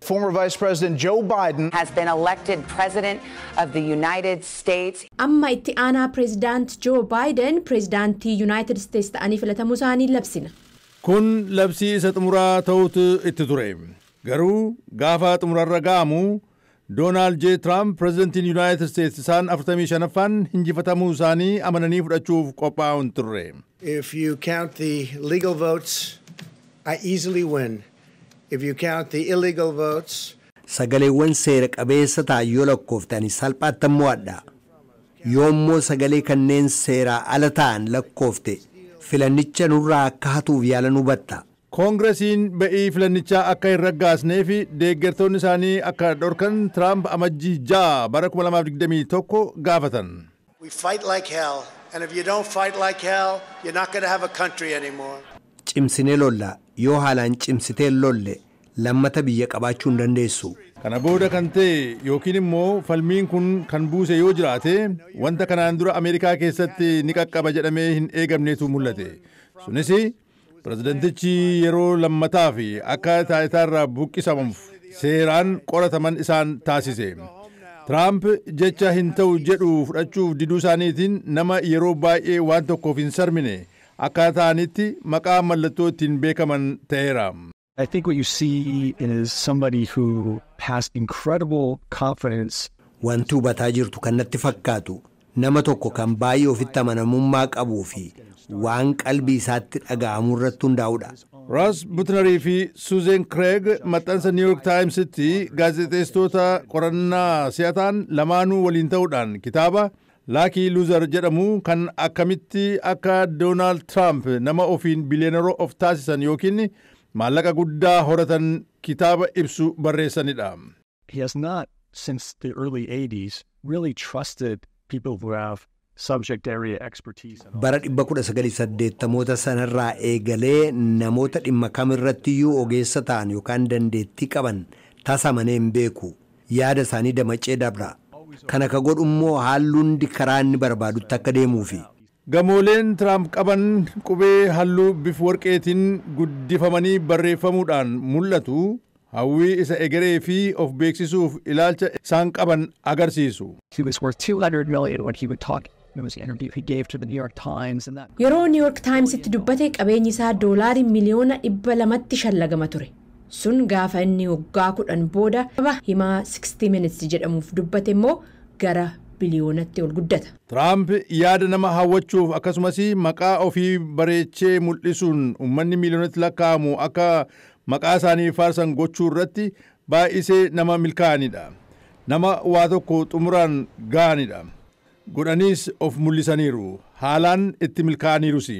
Former Vice President Joe Biden has been elected President of the United States. Amma itti aanaa pireezidaant Joo Baayiden pireezidaantii Yuunaayitid Isteets ta'anii filatamuu isaanii labsina. Kun labsii isa xumuraa ta'utu itti ture. Garuu gaafa xumurarra ga'amu, Doonaald J. Tiraamp pireezidantiin Yuunaayitid Isteets isaan 45ffaan injifatamuu isaanii amananii fudhachuuf qophaa'u hin turre. If you count the legal votes, I easily win. If you count the illegal votes, Sagaleewwan seera qabeessa ta'an yoo lakkooftan salphaatti mo'adha. Yoommoo sagalee kanneen seeraa ala ta'an lakkoofte, filannicha nurraa akka hatuuf yaalan hubatta. Koongiresiin ba'ii filannichaa akka hin raggaasnee fi deeggartoonni isaanii akka dhorkan Tiraamp Amajjii 6 bara 2021 gaafatan. We fight like hell, and if you don't fight like hell, you're not going to have a country anymore. Cimsinee lolla. Yoo haalaan cimsitee lolle, lammata biyya qabaachuu hin dandeessu. Kana booda kan ta'e yookiin immoo falmiin kun kan buuse yoo jiraate, wanta kanaan dura Ameerikaa keessatti ni qaqqaba jedhamee hin eegamnetu mul'ate. Sunis pireezidentichi yeroo lammataa fi akka taayitaarraa buqqisamuuf seeraan qorataman isaan taasise. Tiraamp jecha hin ta'u jedhu fudhachuuf diduu isaaniitiin nama yeroo baay'ee waan tokkoof hin sarmine akka ta'anitti maqaa mallattoo ittiin beekaman ta'eera. I think what you see is somebody who has incredible confidence. Wanti hubataa jirtu kan natti fakkaatu nama tokko kan baay'ee ofitti amanamummaa qabuu fi waan qalbii isaatti dhaga'amu irratti hundaa'udha. Ross Butnerii fi Susan Craig maxxansa New York Timesitti gaazexeessitoota qorannaa si'ataan lamaanuu waliin ta'uudhaan kitaaba Lucky Loser jedhamu kan akkamitti akka Doonaald Tiraamp nama ofiin biliyeenaroo of taasisan yookiin maallaqa guddaa horatan kitaaba ibsu barreessanidha. He has not, since the early 80s, really trusted people who have subject area expertise. Bara 1980moota sanarraa eegalee namoota dhimma kamirrattiyyuu ogeessa ta'an yookaan dandeettii qaban tasa amanee hin beeku. Yaada isaanii damacee dabra. Kana ka godhu immoo haalli hundi karaa inni barbaadutti akka deemuufi. Gamooleen Tiraamp qaban qubee halluu bifa warqeetiin guddifamanii barreeffamuudhaan mul'atu, hawwii isa egeree fi of beeksisuuf ilaalcha isaan qaban agarsiisu. He was worth 200 million when he would talk. It was an interview he gave to the New York Times and that. Yeroo New York Timesitti dubbate qabeenyi isaa doolaarii 200,000,000tti shallagama ture. Sun gaafa inni waggaa 10 booda himaa 60 Minutes jedhamuuf dubbate immoo gara biliyoonatti ol guddata. Tiraamp yaada nama hawwachuuf akkasumas maqaa ofii bareechee mul'isuun uummanni miiliyoonatti lakkaa'amu akka maqaa isaanii faarsan gochuu irratti baay'isee nama milkaa'anidha. Nama waa tokko xumuraan ga'anidha. Godhaniis of mul'isaniiru. Haalaan itti milkaa'aniirus.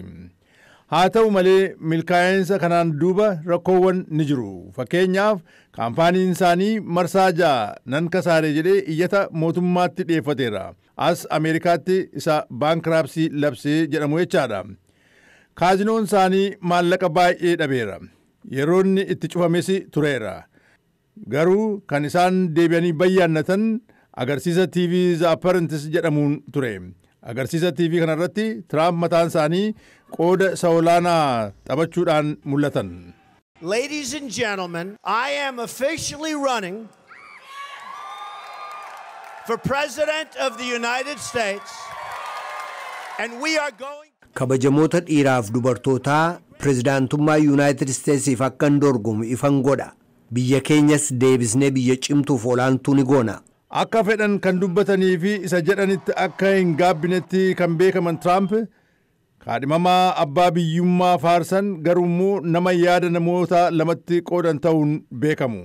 Haa ta'u malee, milkaa'insa kanaan duuba rakkoowwan ni jiru. Fakkeenyaaf, kaampaaniin isaanii marsaa 6 nan kasaare jedhee iyyata mootummaatti dhiyeeffateera. As Ameerikaatti isa bankruptcy labsee jedhamu jechaadha. Kaazinoon isaanii maallaqa baay'ee dhabeera. Yeroo inni itti cufames tureera. Garuu kan isaan deebi'anii bayyaannatan agarsiisa TV The Apprentice jedhamuun ture. Agarsiisa TV kanarratti Tiraamp mataan isaanii qooda isa olaanaa taphachuudhaan mul'atan. Ladies and gentlemen, I am officially running for President of the United States, and we are going. Kabajamoota dhiiraaf dubartootaa, pirezidaantummaa Yuunaayitid Isteetsiif akkan dorgomu ifan godha. Biyya keenyas deebisnee biyya cimtuuf olaantuu ni goona. Akka fedhan kan dubbatanii fi isa jedhanitti akka hin gaabbinetti kan beekaman Tiraamp kaadhimamaa abbaa biyyummaa faarsan, garuu immoo nama yaada namoota lamatti qoodan ta'uun beekamu.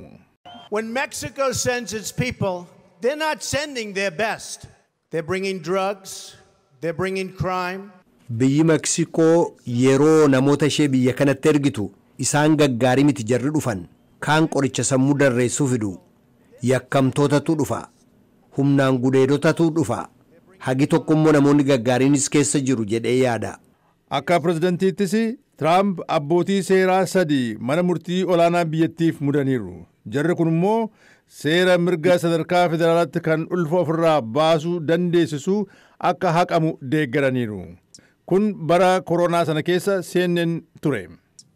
When Mexico sends its people, they're not sending their best. They're bringing drugs, they're bringing crime. Biyyi Meksikoo yeroo namoota ishee biyya kanatti ergitu isaan gaggaarii miti jarri dhufan. Kaan qoricha sammuu darreessuu fidu. Yakkamtootatu dhufa. Humnaan gudeedotatu dhufa. Hagi tokko immoo namoonni gaggaariinis keessa jiru jedhee yaada. Akka pirezidantiittis Tiraamp abbootii seeraa sadi mana murtii olaanaa biyyattiif mudaniiru. Jarri kun immoo seera mirga sadarkaa federaalaatti kan ulfa ofirraa baasuu dandeessisu akka haqamu deeggaraniiru. Kun bara koronaa sana keessa CNN ture.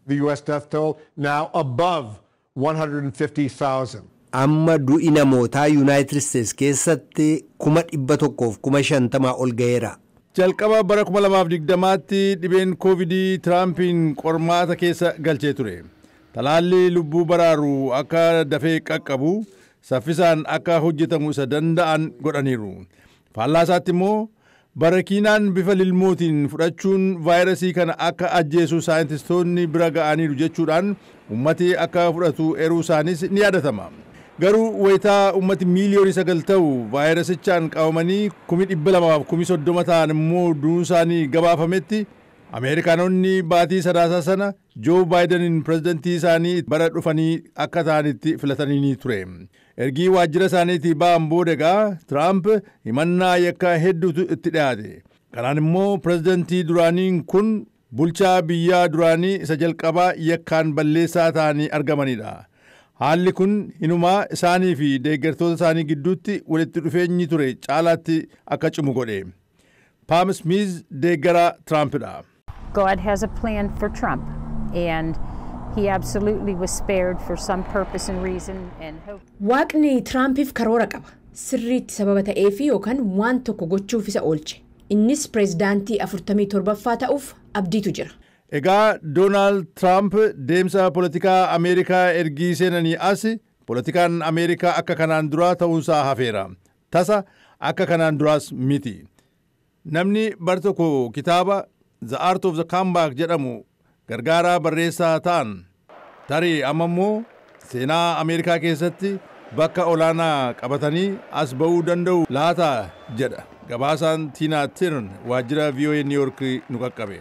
The U.S. death toll now above 150,000. Amma du'i namootaa Yuunaayitid Isteets keessatti 150,000 ol ga'eera. Jalqaba bara 2020tti dhibeen Koovidii Tiraampiin qormaata keessa galchee ture. Talaalli lubbuu baraaru akka dafee qaqqabu saffisaan akka hojjetamu isa danda'an godhaniiru. Faallaa isaatti immoo barakiinaan bifa lilmootiin fudhachuun vaayirasii kana akka ajjeesu saayintistoonni bira ga'aniiru jechuudhaan ummati akka fudhatu eeruu isaanis ni yaadatama. Garuu wayitaa ummati 9 miiliyoonii ta'u vaayirasichaan qabamanii 230,000 ta'an immoo du'uun isaanii gabaafametti, Ameerikaanonni baatii Sadaasaa sana Joo Baayidaniin pirezidantii isaanii bara dhufanii akka ta'anitti filatanii ture. Ergii waajjira isaaniitii ba'an booda egaa Tiraamp himannaa yakka hedduutu itti dhiyaate. Kanaan immoo pirezidantii duraaniin kun bulchaa biyyaa duraanii isa jalqabaa yakkaan balleessaa ta'anii argamanidha. Haalli kun hinumaa isaanii fi deeggartoota isaanii gidduutti walitti dhufeenyi ture caalaatti akka cimu godhe. Paam Smiiz deeggaraa Tiraampidha. God has a plan for Trump, and he absolutely was spared for some purpose and reason and hope. Waaqni Tiraampiif karoora qaba. Sirriitti sababa ta'eefi yookaan waan tokko gochuuf isa oolche. Innis pireezidaantii 47ffaa ta'uuf abdiitu jira. Egaa Doonaald Tiraamp deemsa poolitikaa Ameerikaa ergii seenanii as poolitikaan Ameerikaa akka kanaan duraa ta'uunsaa hafeera. Tasa akka kanaan duraas miti. Namni bar tokko kitaaba The Art of the Comeback jedhamu gargaaraa barreessaa ta'an tarii amma immoo seenaa Ameerikaa keessatti bakka olaanaa qabatanii as ba'uu danda'u laata jedha gabaasaan Tiinaa Tirn waajjira VOA New York nu qaqqabe.